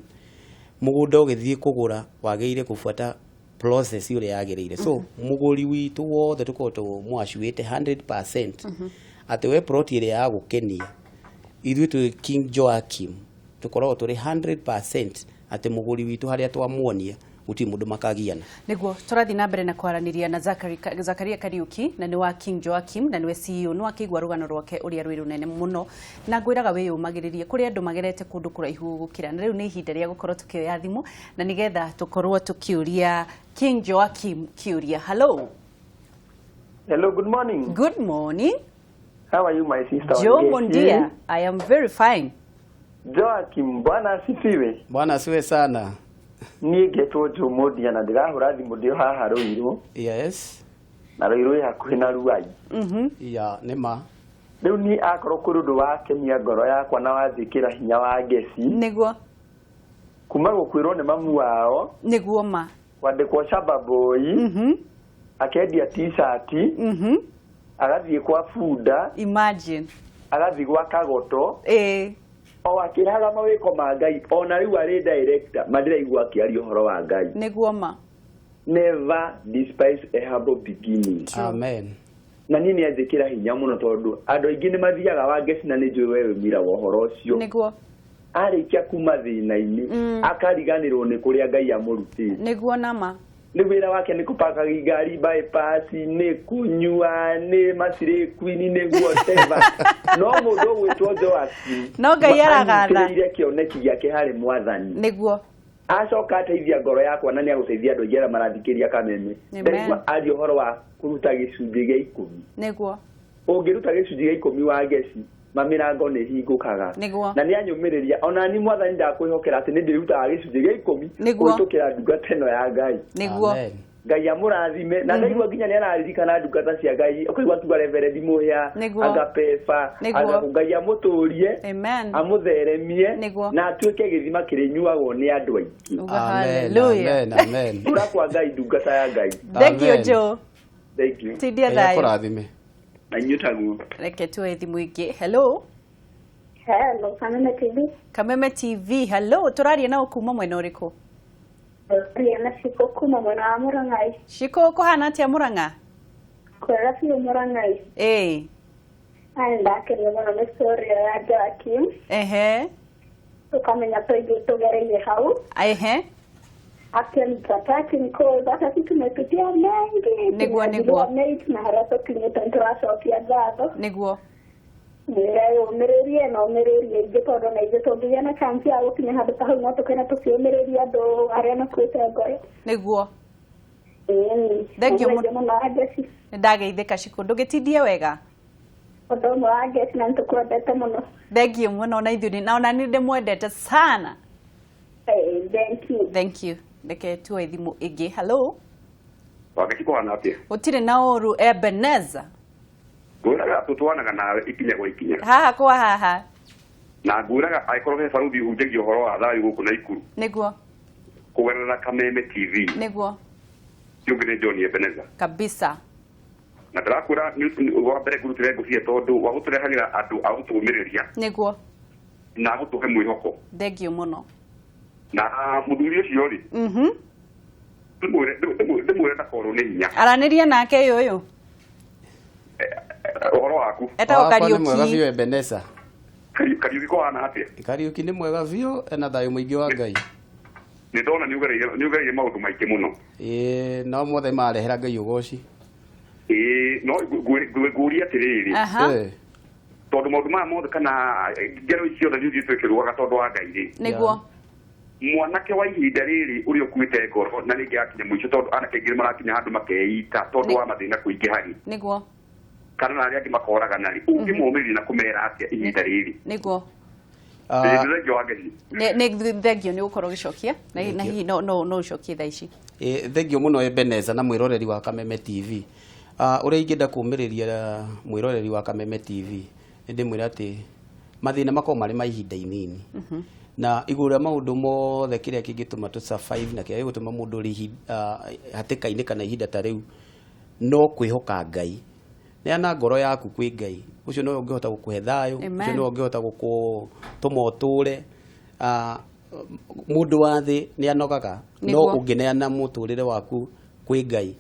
mũgũnda ũgĩthiĩ kũgũra wagĩrĩire kũbuata process ũrĩa yagĩrĩire. So mũgũri witũ wothe tũkoragwo tũmwacuĩte 100% atĩ we plot ĩrĩa yagũkenia, ithuĩ twĩ King Joachim. Tũkoragwo tũrĩ 100% atĩ mũgũri witũ harĩa twamuonia gũtirĩ mũndũ makagiana. Niguo tũrathiĩ na mbere na kwaranĩria na Zakaria Kariuki, na nĩ wa King Joachim, na nĩwe CEO. Nĩ wakĩigua rũgano rwake ũrĩa rwĩ rũnene mũno, na ngwĩraga wĩyũmagĩrĩrie kũrĩ andũ magerete kũndũ kũraihu gũkĩra. Na rĩu nĩ ihinda rĩa gũkorwo tũkĩoya thimũ na nĩgetha tũkorwo tũkĩũria King Joachim kĩũria. Hello. Hello, good morning. Good morning. How are you, my sister? Joe Mondia. I am very fine. Joachim, Bwana asifiwe. Bwana asiwe sana. Niĩ ngetwo Joe Mondia na ndĩrahũra thimũ ndĩ o haha Rũirũ. Yes. Na Rũirũ ĩ hakuhĩ na Ruai. Ya, nĩ ma. Rĩu niĩ akorwo kũrĩ ũndũ wakenia ngoro yakwa na wanjĩkĩra hinya wa ngeci. Nĩguo. Kuma gũkwĩrwo nĩ mamu wao. Nĩguo ma. Kwandĩkwo shamba boy. Akendia t-shirt. Agathiĩ kwa bunda. Imagine. Agathiĩ gwa kagoto. O akĩraga mawĩko ma Ngai, ona rĩu arĩ director, mandĩraigua akĩaria ũhoro wa Ngai. Nĩguo ma. Never despise a humble beginning. Amen. Na niĩ nĩanjĩkĩra hinya mũno tondũ andũ aingĩ nĩ mathiaga wa ngeci na nĩ njũĩ we wĩ mũira wa ũhoro ũcio. Nĩguo. Arĩkia kuma thĩna-inĩ, akariganĩrwo nĩ kũrĩa Ngai amũrutĩte. Nĩguo nama. Nĩ wĩra wake nĩ kũpaka ngari bypass, nĩ kũnyua, nĩ macirĩ queen, nĩ whatever. No mũndũ ũgwĩtwo Joachim No Ngai aragatha. anyitĩrĩire kĩoneki gĩake harĩ Mwathani. Nĩguo. Acoka ateithia ngoro yakwa na nĩagũteithia andũ aingĩ arĩa marathikĩria Kameme. Ndaigua aria ũhoro wa kũruta gĩcunjĩ gĩa 10. Nĩguo. Ũngĩruta gĩcunjĩ gĩa 10 wa ngeci, mamĩrango nĩ hingũkaga. Nĩguo. Na nĩanyũmĩrĩria ona ni Mwathani ndakwĩhokera atĩ nĩndĩrutaga gĩcunjĩ gĩa 10 kũhĩtũkĩra ndungata ĩno ya Ngai. Nĩguo. Ngai amũrathime. Na ndaigua nginya nĩararirikana ndungata cia Ngai, ũkaigua tuga Reverend Mũhĩa, Agapepa, Agaku. Ngai amũtũrie, amũtheremie, na atuĩke gĩthima kĩrĩnyuagwo nĩ andũ aingĩ. Hallelujah. Amen, amen. Kũra kwa Ngai, ndungata ya Ngai. Thank you, Joe. Thank you. Tindia thayũ. Akũrathime. Na inyuĩ taguo. Reke tuoe thimũ ĩngĩ. Hello. Hello, Kameme TV. Kameme TV. Hello, tũraria nao kuma mwena ũrĩkũ? Tũraria na Shiko kuma mwena wa Mũrang'ai. Shiko, kũhana atĩa Mũrang'a? Kwega biũ Mũrang'ai. Aya, ndakenio mũno nĩ story ĩyo ya Joachim. Tũkamenya tũingĩ tũgereire hau. Actually, tataking calls, hata sisi tumepitia mengi. Nĩguo, nĩguo. Na harĩa tũkinyĩte nĩtũracokia ngatho. Nĩguo. Ũmĩrĩrie na ũmĩrĩrie ingĩ tondũ na ithuĩ tũngĩgĩa na chance ya gũkinya handũ ta hau no tũkene tũkĩũmĩrĩria andũ arĩa makuĩte ngoro. Nĩguo. Thank you mũno Angeci. Nĩndageithĩka Shiko, ndũgĩtindie wega. Ũndũ ũmwe wa Angeci na nĩtũkwendete mũno. Thank you mũno na ithuĩ na ona nĩ ndĩmwendete sana. Thank you. Thank you. Reke tuoe thimũ ĩngĩ. Hello. Wangeci kũhana atĩa? Gũtirĩ na ũru Ebeneza. Ngwĩraga tũtwanaga nawe ikinya gwa ikinya. Haha kwa haha. Na ngwĩraga angĩkorwo he baruthi ũhunjagia ũhoro wa thayũ gũkũ Naikuru. Nĩguo. Kũgerera Kameme TV. Nĩguo. Ti ũngĩ nĩ John Ebeneza. Kabisa. Na ndĩrakwĩra wa mbere ngũrutĩre ngũbia tondũ wa gũtũrehagĩra andũ a gũtũũmĩrĩria. Nĩguo. Na gũtũhe mwĩhoko. Thank you mũno. Na mũthuri ũcio rĩ. Ndĩmwĩre ndakorwo nĩ hinya. Aranĩria nake ũyũ. Ũhoro waku. Etagwo Kariuki. Nĩ mwega biũ Ebeneza. Kariuki kũhana atĩa? Kariuki nĩ mwega biũ, ena thayũ mũingĩ wa Ngai. Nĩ ndona nĩ ũgereire maũndũ maingĩ mũno. Ĩĩ, no mothe marehera Ngai ũgoci. Ĩĩ, no ngũria atĩrĩrĩ. Tondũ maũndũ maya mothe kana ngero ici ciothe nĩ ithuĩ twĩkĩrũaga tondũ wa Ngai rĩ. Nĩguo. Mwanake wa ihinda rĩrĩ ũrĩa ũkuĩte ngoro na rĩngĩ akinya mũico tondũ anake aingĩ nĩmarakinya handũ makeita tondũ wa mathĩna kũingĩha rĩ. Nĩguo. Kana na arĩa angĩ makoragana rĩ, ũngĩmomĩrĩria na kũmera atĩa ihinda rĩrĩ? Nĩguo. Nĩ wa Ngai. Nĩ thengio nĩ gũkorwo ũgĩcokia na hihi no ũcokie thaa ici. Thengio mũno Ebeneza na mwĩroreri wa Kameme TV. Ũrĩa ingĩenda kũũmĩrĩria mwĩroreri wa Kameme TV nĩ ndĩmwĩre atĩ mathĩna makoragwo marĩ ma ihinda inini. Na igũrũ rĩa maũndũ mothe kĩrĩa kĩngĩtũma tũ survive na kĩrĩa gĩgũtũma mũndũ ũrĩ hatĩka-inĩ kana ihinda ta rĩu no kwĩhoka Ngai. Neana ngoro yaku kwĩ Ngai. Ũcio nowe ũngĩhota gũkũhe thayũ, ũcio nowe ũngĩhota gũkũtũma ũtũre. Mũndũ wa thĩ nĩ anogaga, no ũngĩneana mũtũrĩre waku kwĩ Ngai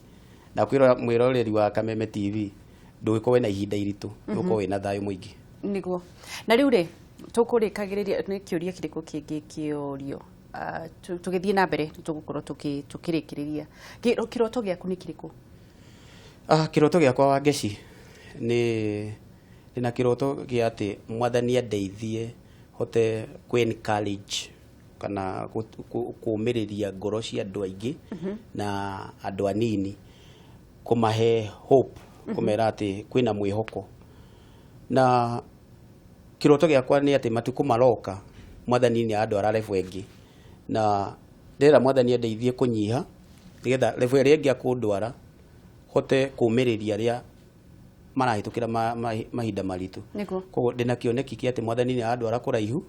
na kwĩ mwĩroreri wa Kameme TV ndũgĩkorwo wĩna ihinda iritũ, ũgũkorwo wĩna thayũ mũingĩ. Nĩguo. Na rĩu rĩ, Tũkũrĩkagĩrĩria nĩ kĩũria kĩrĩkũ kĩngĩ kĩũrio? Tũgĩthiĩ na mbere tũgũkorwo tũkĩrĩkĩrĩria. Kĩroto gĩaku nĩ kĩrĩkũ? Kĩroto gĩakwa Wangeci nĩ ndĩna kĩroto gĩa atĩ mwathani andeithie hote kũ encourage kana kũũmĩrĩria ngoro cia andũ aingĩ na andũ anini, kũmahe hope, kũmera atĩ kwĩna mwĩhoko. Na kĩroto gĩakwa nĩ atĩ matukũ maroka mwathani nĩ andwara level ĩngĩ, na ndĩrera mwathani andeithie kũnyiha nĩgetha level ĩrĩa ĩngĩ akũndwara hote kũũmĩrĩria arĩa marahĩtũkĩra mahinda maritũ. Koguo ndĩna kĩoneki kĩa atĩ mwathani nĩ arandwara kũraihu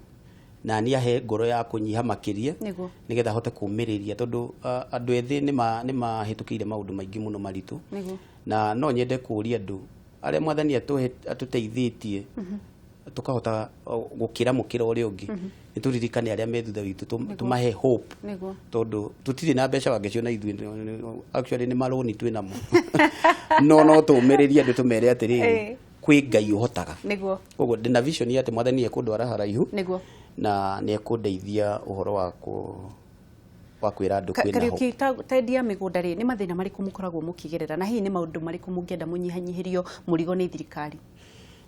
na nĩ ahe ngoro ya kũnyiha makĩria nĩgetha hote kũũmĩrĩria, tondũ andũ ethĩ nĩ mahĩtũkĩire maũndũ maingĩ mũno maritũ. Na no nyende kũũria andũ arĩa mwathani atũteithĩtie tukahota gũkĩra mũkĩra ũrĩa ũngĩ, nĩ tũririkane arĩa me thutha witũ, tũmahe hope, tondũ tũtirĩ na mbeca Wangeci ona ithuĩ, actually nĩ marũni twĩ namo. No tũũmĩrĩrie andũ tũmere atĩrĩrĩ, kwĩ Ngai ũhotaga. Koguo ndĩna vision ya atĩ mwathani ekũndwara haraihu na nĩ ekũndeithia ũhoro wa kwĩra andũ kwĩna hope. Kariũki, tendia mĩgũnda rĩ, nĩ mathĩna marĩkũ mũkoragwo mũkĩgerera na hihi nĩ maũndũ marĩkũ mũngĩenda mũnyihanyihĩrio mũrigo nĩ thirikari?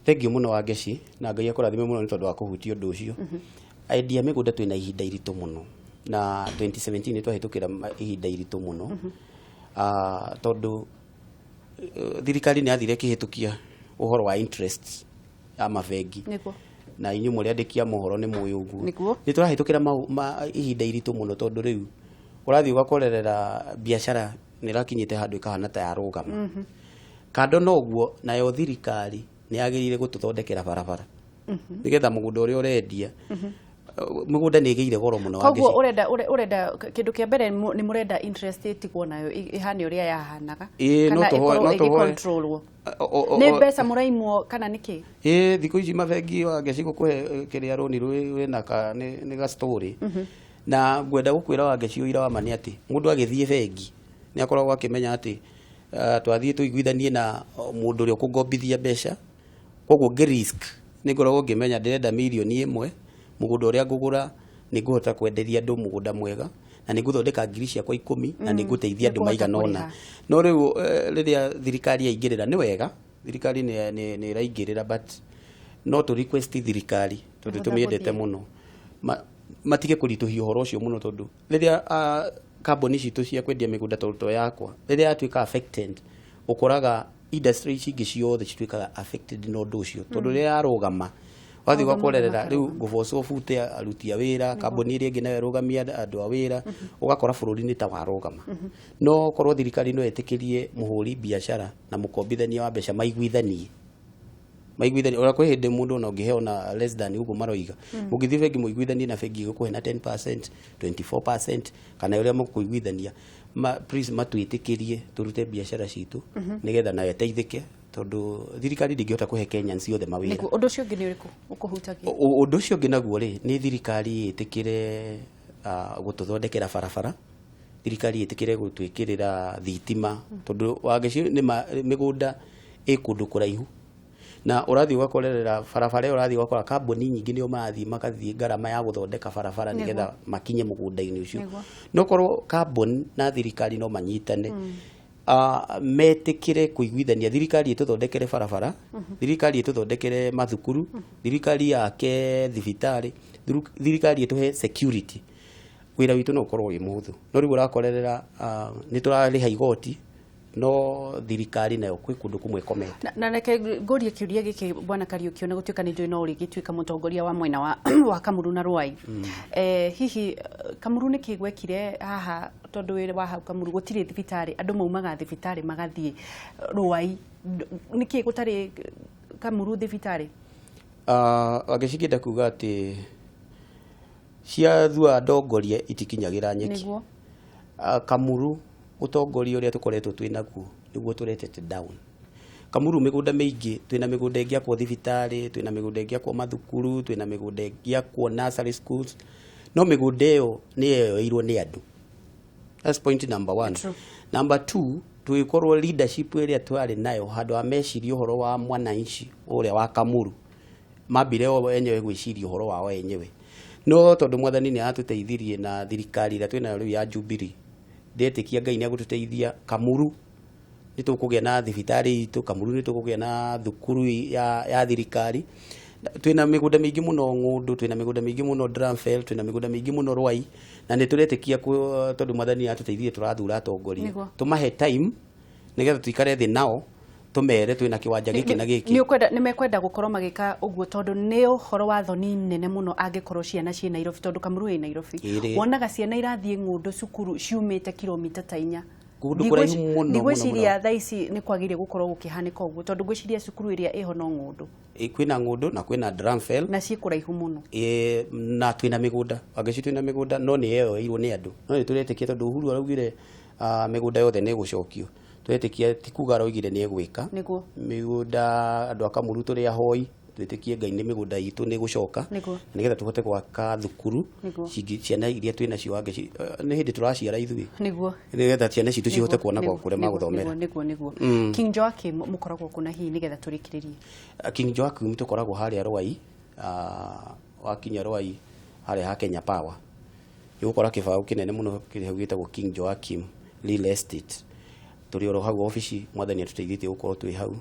Thengiũ mũno Wangeci, na Ngai akũrathime mũno nĩ tondũ wa kũhutia ũndũ ũcio. Endia mĩgũnda twĩna ihinda iritũ mũno, na 2017 nĩ twahĩtũkĩra ihinda iritũ mũno, tondũ thirikari nĩ yathire ĩkĩhĩtũkia ũhoro wa interest ya mabengi. Na inyuĩ mũrĩ andĩki a mohoro nĩ mũĩ ũguo. Nĩ tũrahĩtũkĩra ihinda iritũ mũno, tondũ rĩu ũrathiĩ ũgakorerera biacara nĩ ĩrakinyĩte handũ ĩkahana ta yarũgama. Kando na ũguo, nayo thirikari nĩ yagĩrĩire gũtũthondekera barabara nĩgetha mũgũnda ũrĩa ũrendia, mũgũnda nĩ ĩgĩire goro mũno. Koguo ũrenda kĩndũ kĩa mbere nĩ mũrenda interest ĩtigwo nayo ĩhane ũrĩa yahanaga, kana ĩkorwo ĩgĩcontrolwo. Nĩ mbeca mũraimwo kana nĩkĩ? Thikũ ici mabengi Wangeci gũkũhe kĩrĩa rũni rwĩna nĩ ga story. Na ngwenda gũkwĩra Wangeci ũira wa ma nĩ atĩ mũndũ agĩthiĩ bengi nĩ akoragwo akĩmenya atĩ twathiĩ tũiguithanie na mũndũ ũrĩa ũkũngombithia mbeca, koguo ngĩ risk nĩ ngoragwo ngĩmenya ndĩrenda mirioni 1, mũgũnda ũrĩa ngũgũra nĩ ngũhota kwenderia andũ mũgũnda mwega na nĩ ngũthondeka ngiri ciakwa 10 na nĩ ngũteithia andũ maigana ũna. No rĩu rĩrĩa thirikari yaingĩrĩra, nĩ wega thirikari nĩ ĩraingĩrĩra, but no tũ request thirikari tondũ tũmĩendete mũno matige kũritũhia ũhoro ũcio mũno, tondũ rĩrĩa kambuni citũ cia kwendia mĩgũnda to yakwa rĩrĩa yatuĩka affected, ũkoraga industry ici ingĩ ciothe cituĩkaga affected na ũndũ ũcio, tondũ rĩrĩa yarũgama wathiĩ ũgakorerera rĩu ngũbocwo bute aruti a wĩra, kambuni ĩrĩa ĩngĩ nayo ĩrũgamie andũ a wĩra, ũgakora bũrũri nĩ ta warũgama. No korwo thirikari no ĩtĩkĩrie mũhũri biacara na mũkombithania wa mbeca maiguithanie, ũrĩa kwĩ hĩndĩ mũndũ ona ũngĩheo na less than ũguo maroiga, mũngĩthiĩ bengi mũiguithanie na bengi ĩgũkũhe na 10%, 24% kana ũrĩa mũkũiguithania, please matwĩtĩkĩrie tũrute biacara citũ nĩgetha nayo ĩteithĩke, tondũ thirikari ndĩngĩhota kũhe Kenyans othe mawĩra. Ũndũ ũcio ũngĩ nĩ ũrĩkũ ũkũhutagia? Ũndũ ũcio ũngĩ naguo rĩ, nĩ thirikari ĩtĩkĩre gũtũthondekera barabara, thirikari ĩtĩkĩre gũtwĩkĩrĩra thitima, tondũ Wangeci nĩ mĩgũnda ĩ kũndũ kũraihu, na ũrathiĩ ũgakorerera barabara ĩyo, ũrathiĩ ũgakora kambuni nyingĩ nĩo marathiĩ magathiĩ ngarama ya gũthondeka barabara nĩgetha makinye mũgũnda-inĩ ũcio. No korwo kambuni na thirikari no manyitane, metĩkĩre kũiguithania, thirikari ĩtũthondekere barabara, thirikari ĩtũthondekere mathukuru, thirikari yake thibitarĩ, thirikari ĩtũhe security, wĩra witũ no ũkorwo wĩ mũhũthũ. No rĩu ũrakorerera nĩ tũrarĩha igoti, no thirikari nayo kwĩ kũndũ kũmwe ĩkomete. Na reke ngũrie kĩũria gĩkĩ Bwana Kariũki, ona gũtuĩka nĩ njũĩ no ũrĩgĩtuĩka mũtongoria wa mwena wa Kamuru na Ruai. Hihi Kamuru nĩkĩ gwekire haha, tondũ wĩra wa hau Kamuru gũtirĩ thibitarĩ, andũ maumaga thibitarĩ magathiĩ Ruai, nĩkĩ gũtarĩ Kamuru thibitarĩ? Wangeci, ngĩenda kuga atĩ cia thua ndongoria itikinyagĩra nyeki. Kamuru ũtongoria ũrĩa tũkoretwo twĩ naguo nĩguo tũretete down. Kamuru mĩgũnda mĩingĩ, twĩna mĩgũnda ĩngĩakwo thibitarĩ, twĩna mĩgũnda ĩngĩakwo mathukuru, twĩna mĩgũnda ĩngĩakwo nursery schools, no mĩgũnda ĩyo nĩ yoeirwo nĩ andũ. That's point number 1. Number 2, tũgĩkorwo leadership ĩrĩa twarĩ nayo handũ ha meciria ũhoro wa mwananchi ũrĩa wa Kamuru, Mambire o enyewe gwĩciria ũhoro wao enyewe. No tondũ Mwathani nĩ aratũteithirie na thirikari ĩrĩa twĩnayo rĩu ya Jubilee, ndetĩkia Ngai nĩ agũtũteithia. Kamuru nĩ tũkũgĩa na thibitarĩ itũ, Kamuru nĩ tũkũgĩa na thukuru ya thirikari. Twĩna mĩgũnda mĩingĩ mũno Ng'ũndũ, twĩna mĩgũnda mĩingĩ mũno Dramfel, twĩna mĩgũnda mĩingĩ mũno Rwai, na nĩ tũretĩkia tondũ Mwathani nĩ atũteithirie tũrathura atongoria, tũmahe time nĩgetha tũikare thĩ nao tũmere twĩna kĩwanja gĩkĩ na gĩkĩ. Nĩ ũkwenda, nĩ mekwenda gũkorwo magĩka ũguo tondũ nĩ ũhoro wa thoni nene mũno angĩkorwo ciana ciĩ Nairobi, tondũ Kamuru ĩ Nairobi. Wonaga ciana irathiĩ Ng'ũndũ cukuru ciumĩte kilomita ta 4. Kũndũ kũraihu mũno mũno. Ndigwĩciria thaa ici nĩ kwagĩrĩire gũkorwo gũkĩhanĩka ũguo, tondũ ngwĩciria cukuru ĩrĩa ĩho no Ng'ũndũ. Kwĩna Ng'ũndũ na kwĩna Dramfel. Na ciĩ kũraihu mũno. Na twĩna mĩgũnda, Wangeci twĩna mĩgũnda no nĩ yeyoeirwo nĩ andũ. No nĩ tũretĩkia tondũ Uhuru araugire mĩgũnda yothe nĩ ĩgũcokio. Twetĩkia ti kuga araugire nĩ egwĩka. Mĩgũnda andũ a Kamuru tũrĩ ahoi, twĩtĩkie Ngai nĩ mĩgũnda itũ nĩ ĩgũcoka. Nĩgetha tũhote gwaka thukuru ciana iria twĩ nacio Wangeci, nĩ hĩndĩ tũraciara ithuĩ. Nĩgetha ciana citũ cihote kuona kũrĩa magũthomera. Nĩguo. King Joachim mũkoragwo kũ na hihi nĩgetha tũrĩkĩrĩrie? King Joachim tũkoragwo harĩa Rwai, wakinya Rwai harĩa ha Kenya Power. Nĩũgũkora kĩbaũ kĩnene mũno kĩrĩa hau gĩtagwo King Joachim Real Estate. Tũrĩ oro hau obici, Mwathani atũteithĩtie gũkorwo twĩ hau.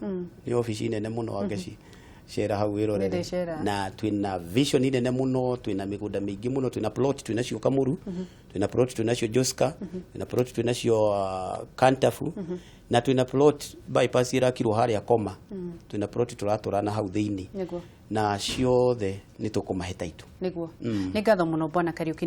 Nĩ obici nene mũno Wangeci. Cera hau wĩrorere. Na twĩna vision nene mũno, twĩna mĩgũnda mĩingĩ mũno, twĩna plot twĩna cio Kamuru, twĩna plot twĩna cio Joska, twĩna plot twĩna cio Kantafu, na twĩna plot bypass ĩrakirwo harĩa Koma. Twĩna plot tũratũrana hau thĩinĩ. Na ciothe nĩ tũkũmahe title. Nĩguo. Nĩ ngatho mũno Bwana Kariuki.